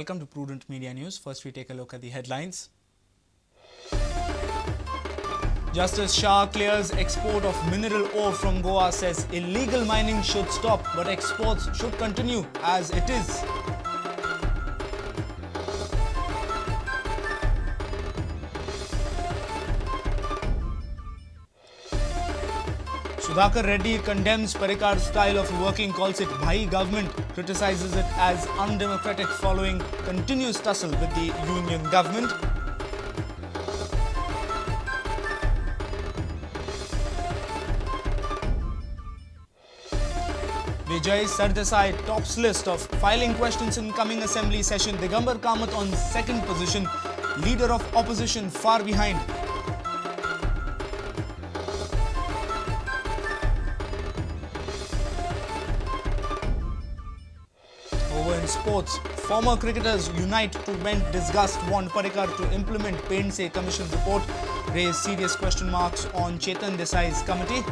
Welcome to Prudent Media News. First, we take a look at the headlines. Justice Shah clears export of mineral ore from Goa, says illegal mining should stop, but exports should continue as it is. Sudhakar Reddy condemns Parrikar's style of working, calls it Bhai government, criticizes it as undemocratic following continuous tussle with the union government. Vijay Sardesai tops list of filing questions in coming assembly session. Digambar Kamath on second position, leader of opposition far behind. Over in sports, former cricketers unite to vent disgust, want Parrikar to implement Pendse Commission report, raise serious question marks on Chetan Desai's committee.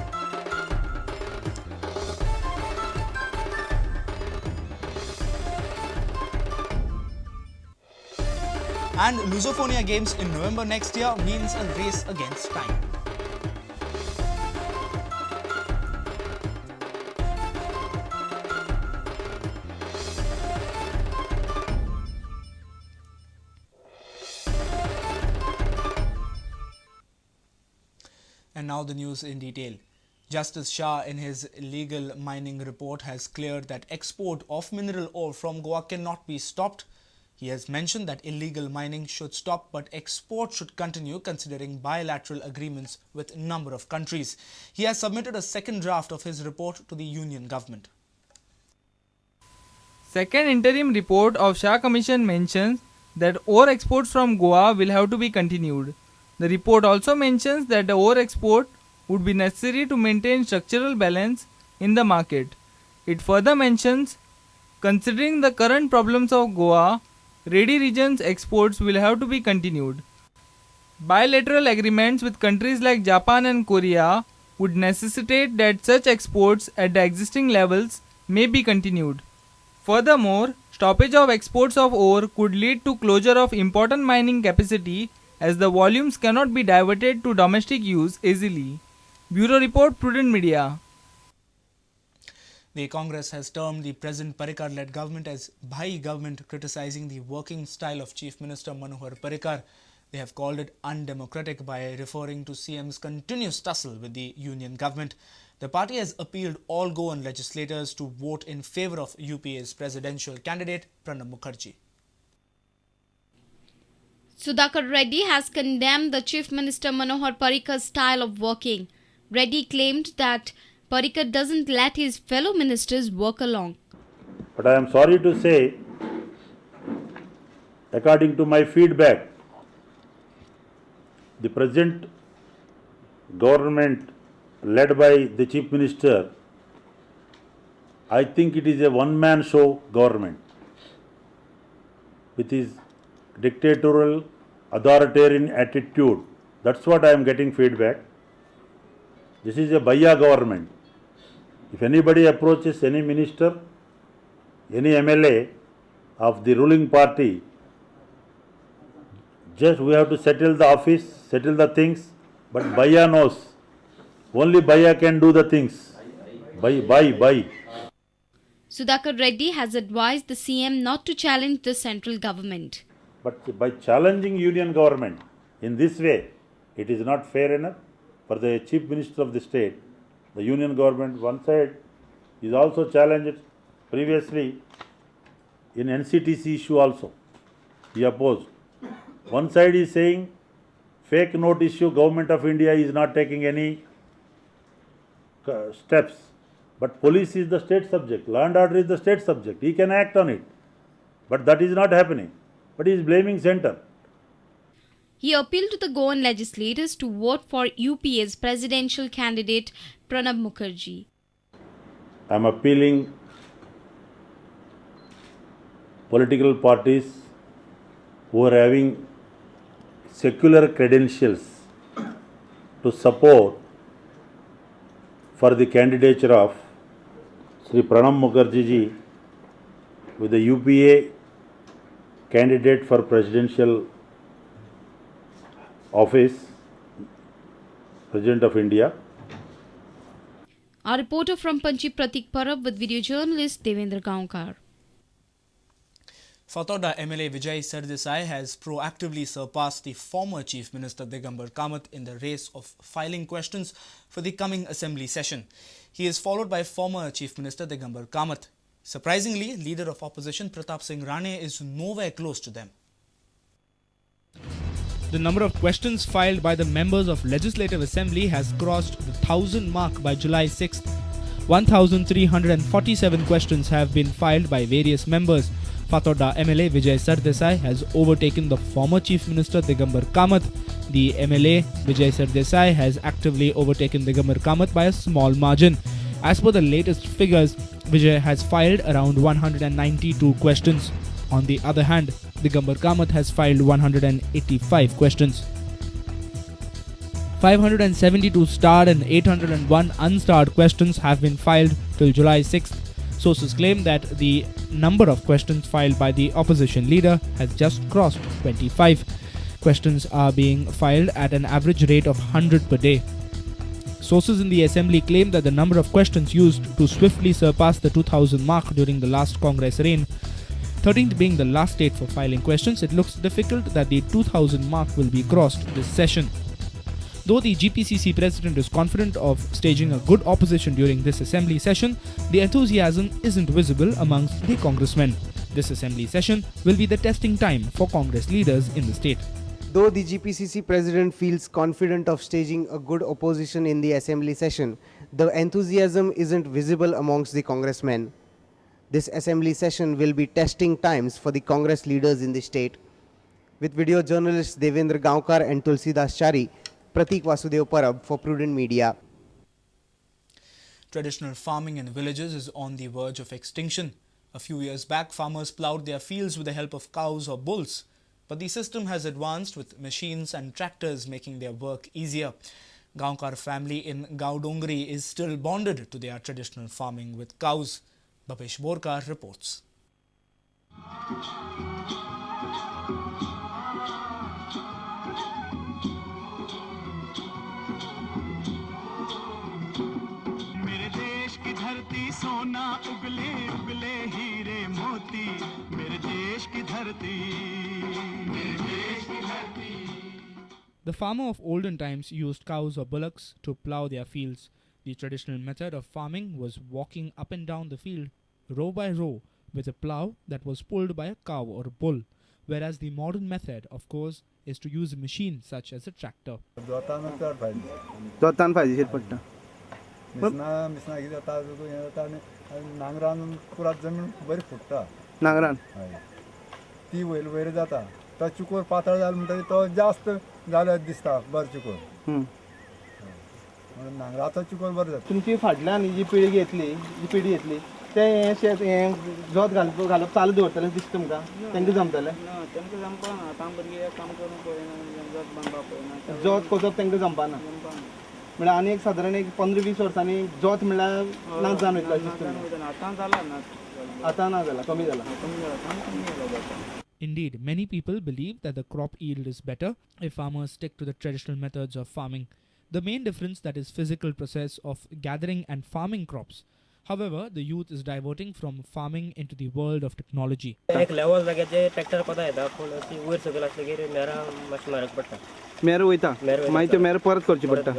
And Lusofonia Games in November next year means a race against time. And now the news in detail. Justice Shah, in his legal mining report, has cleared that export of mineral ore from Goa cannot be stopped. He has mentioned that illegal mining should stop, but export should continue considering bilateral agreements with a number of countries. He has submitted a second draft of his report to the union government. Second interim report of Shah Commission mentions that ore exports from Goa will have to be continued. The report also mentions that the ore export would be necessary to maintain structural balance in the market. It further mentions, considering the current problems of Goa, ready regions exports will have to be continued. Bilateral agreements with countries like Japan and Korea would necessitate that such exports at the existing levels may be continued. Furthermore, stoppage of exports of ore could lead to closure of important mining capacity as the volumes cannot be diverted to domestic use easily. Bureau Report, Prudent Media. The Congress has termed the present Parrikar-led government as Bhai government, criticizing the working style of Chief Minister Manohar Parrikar. They have called it undemocratic by referring to CM's continuous tussle with the union government. The party has appealed all Goan legislators to vote in favour of UPA's presidential candidate Pranab Mukherjee. Sudhakar Reddy has condemned the Chief Minister Manohar Parrikar's style of working. Reddy claimed that Parrikar doesn't let his fellow ministers work along. But I am sorry to say, according to my feedback, the present government led by the Chief Minister, I think it is a one-man show government with his dictatorial, authoritarian attitude. That's what I am getting feedback. This is a Bhaiya government. If anybody approaches any minister, any MLA of the ruling party, just we have to settle the office, settle the things, but Bhaiya knows. Only Bhaiya can do the things. Bhai, bhai, bhai. Sudhakar Reddy has advised the CM not to challenge the central government. But by challenging union government in this way, it is not fair enough for the Chief Minister of the state. The union government, one side, is also challenged previously in NCTC issue also. He opposed. One side is saying fake note issue, Government of India is not taking any steps. But police is the state subject, law and order is the state subject. He can act on it. But that is not happening. But he is blaming center. He appealed to the Goan legislators to vote for UPA's presidential candidate Pranab Mukherjee. I am appealing political parties who are having secular credentials to support for the candidature of Sri Pranab Mukherjee ji with the UPA candidate for presidential office, President of India. Our reporter from Panchi, Pratik Parab, with video journalist Devendra Gaonkar. Fatorda MLA Vijay Sardesai has proactively surpassed the former Chief Minister Digambar Kamat in the race of filing questions for the coming assembly session. He is followed by former Chief Minister Digambar Kamat. Surprisingly, leader of opposition Pratap Singh Rane is nowhere close to them. The number of questions filed by the members of Legislative Assembly has crossed the 1,000 mark by July 6th. 1,347 questions have been filed by various members. Fatorda MLA Vijay Sardesai has overtaken the former Chief Minister Digambar Kamat. The MLA Vijay Sardesai has actively overtaken Digambar Kamat by a small margin. As per the latest figures, Vijay has filed around 192 questions. On the other hand, Digambar Kamat has filed 185 questions. 572 starred and 801 unstarred questions have been filed till July 6th. Sources claim that the number of questions filed by the opposition leader has just crossed 25. Questions are being filed at an average rate of 100 per day. Sources in the assembly claim that the number of questions used to swiftly surpass the 2000 mark during the last Congress reign. 13th being the last date for filing questions, it looks difficult that the 2000 mark will be crossed this session. Though the GPCC president is confident of staging a good opposition during this assembly session, the enthusiasm isn't visible amongst the congressmen. This assembly session will be the testing time for Congress leaders in the state. Though the GPCC president feels confident of staging a good opposition in the assembly session, the enthusiasm isn't visible amongst the congressmen. This assembly session will be testing times for the Congress leaders in the state. With video journalists Devendra Gaonkar and Tulsidas Chari, Pratik Vasudev Parab for Prudent Media. Traditional farming in villages is on the verge of extinction. A few years back, farmers ploughed their fields with the help of cows or bulls. But the system has advanced with machines and tractors making their work easier. Gaonkar family in Gaudongri is still bonded to their traditional farming with cows. Bhavesh Borkar reports. सोना उगले उगले हीरे मोती मेरे देश की धरती मेरे देश की धरती. The farmer of olden times used cows or bullocks to plough their fields. The traditional method of farming was walking up and down the field row by row with a plough that was pulled by a cow or a bull, whereas the modern method, of course, is to use a machine such as a tractor. मिसना कितें जाता हें जाता आनी नांगरान पुरा जमीन बरी फुट्टा नांगरान ती वयर वयर जाता तो चिकोल पातळ जालो म्हणटकीर तो जास्त जालो दिसता बरो चिकोल म्हणून नांगराचो चिकोल बरो जाता. तुमची फाटल्यान जी पिळगी येतली ते हें शेत हें जोत घालप चालू दवरतलें दिसता तुमकां? तांकां जमतलें? ना, तांकां जमपाना. आतां भुरगीं काम करूंक पळयना, जोत बांदपाक पळयना, जोत कोसप तांकां जमपाना. म्हळ्यार आनी एक सादारण एक 15-20 वर्सांनी जोत म्हळ्यार ना जावन वयतलो. आतां जाला ना, आतां ना जाला, कमी जाला. Indeed, many people believe that the crop yield is better if farmers stick to the traditional methods of farming. The main difference that is physical process of gathering and farming crops. However, the youth is diverting from farming into the world of technology. एक level जाग्याचे tractor कोता येता पूण अशी वयर सकयल आसले मेरा मातशें म्हारग पडटा. मेरो वयता मागीर त्यो मेरो परत करची पडटा,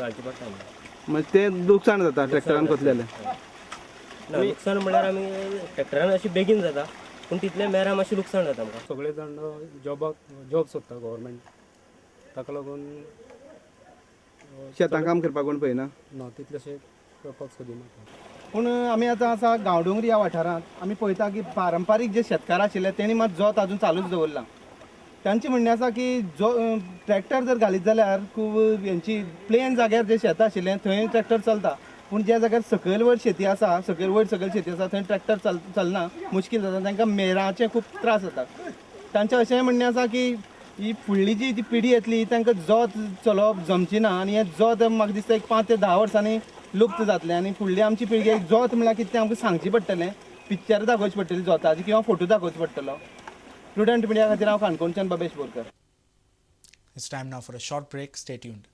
मागीर तें लुकसाण जाता ट्रॅक्टरान कोतलें जाल्यार. ना, लुकसाण म्हणल्यार आमी ट्रॅक्टरान अशी बेगीन जाता पूण तितलें मेरा मातशें लुकसाण जाता आमकां. सगळे जाण जॉबाक जॉब सोदता गव्हर्मेंट, ताका लागून शेतां काम करपाक कोण पळयना ना, तितलेशें करपाक सोदिना. पूण आमी आतां आसा गांवडोंगरी ह्या वाठारांत आमी पळयता की पारंपारीक जे शेतकार आशिल्ले तेणी मात जोत आजून चालूच दवरलां. तांचें म्हणणें आसा की जो ट्रॅक्टर जर घालीत जाल्यार खूब हेंची प्लेन जाग्यार जे शेत आशिल्लें थंय ट्रॅक्टर चलता, पूण ज्या जाग्यार सकयल वयर शेती आसा, सकयल वयर सकयल शेती आसा थंय ट्रॅक्टर चलना, मुश्कील जाता, तांकां मेराचे खूब त्रास जाता. तांचें अशेंय म्हणणें आसा की ही फुडली जी पिढी येतली तांकां जोत चलोवप जमची ना आनी हें जोत म्हाका दिसता एक 5 ते 10 वर्सांनी लुप्त जातलें आनी फुडली आमची पिळगी जोत म्हणल्यार कितें तें आमकां सांगचें पडटलें, पिक्चर दाखोवचें पडटलें जोताची किंवा फोटो दाखोवचो पडटलो. प्रुडंट मिडिया खातीर हांव काणकोणच्यान Babesh Borkar. It's time now for a short break. Stay tuned.